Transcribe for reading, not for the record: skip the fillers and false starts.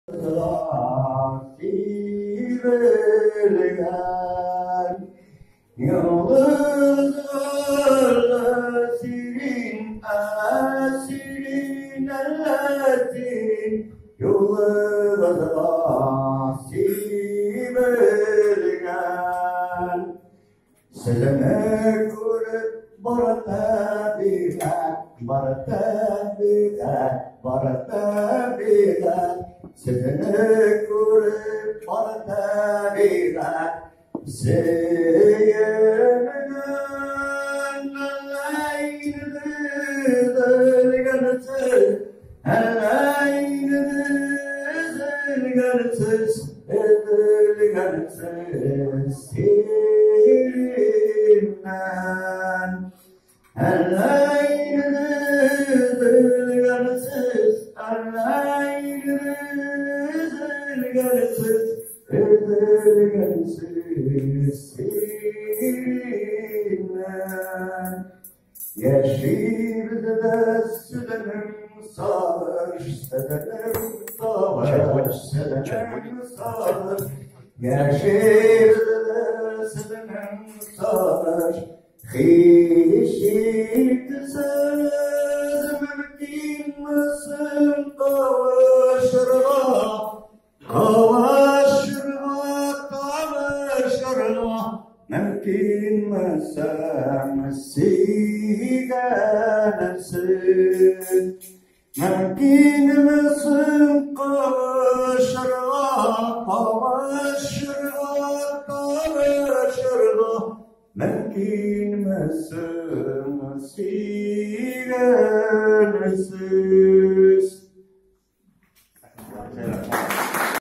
Yıldızlar asirin elletin, yıldızlar sibelgen. Sizini görüp bar tabiat, bar tabiat, bar tabiat. Sizini görüp bar tabiat. Seyirden edilgensiz, edilgensiz sirinden. Edilgensiz, edilgensiz, edilgensiz sirinden. Yeşilde südenim sağır, südenim sağır, südenim sağır. Yeşilde südenim sağır. Xişitsiz mümkün müsün kavuşurğa? Kavuşurğa, kavuşurğa. Mümkün müsün sigensiz? Mümkün müsün kavuşurğa? Kavuşurğa, kavuşurğa. Mümkün müsün sigensiz?